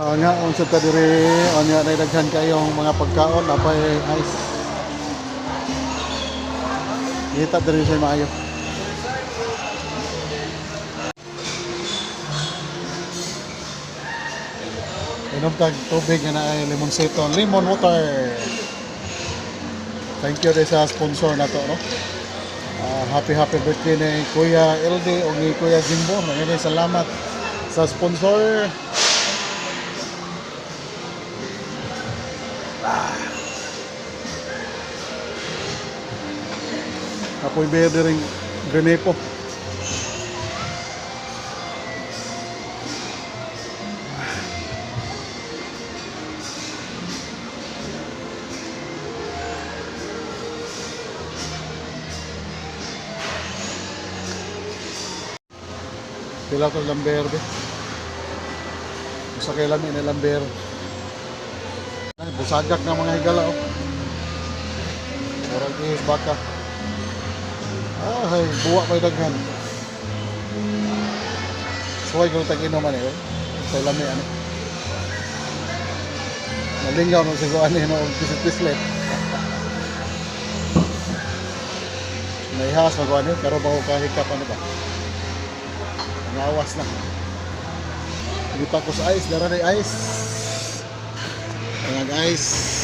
Nga unsa ta diri, unya na daghan kayong mga pagkaon, napay ice. Kita diri sa maayo. Inom tag tubig nga naay limonsito, lemon water. Thank you sa sponsor na to, no? Ah, happy happy birthday ni Kuya LD o ni Kuya Jimbo. Maraming salamat sa sponsor. Apoy beer ring Grenepo. Pila ko lamber be. Usa kay lami ni lamber. Ay, busagak na mga higala oh. Murag ihis baka. Ah, ay, buwa pa'y daghan. Suway ko tag inuman eh. Sa lami ano. Nalingaw nung siguro ano no, pislit-pislit. Naihas magawa niyo, pero bago kahikap ano ba? Nangawas na. Hindi pa ko sa ice, dara na ice. Ang ice.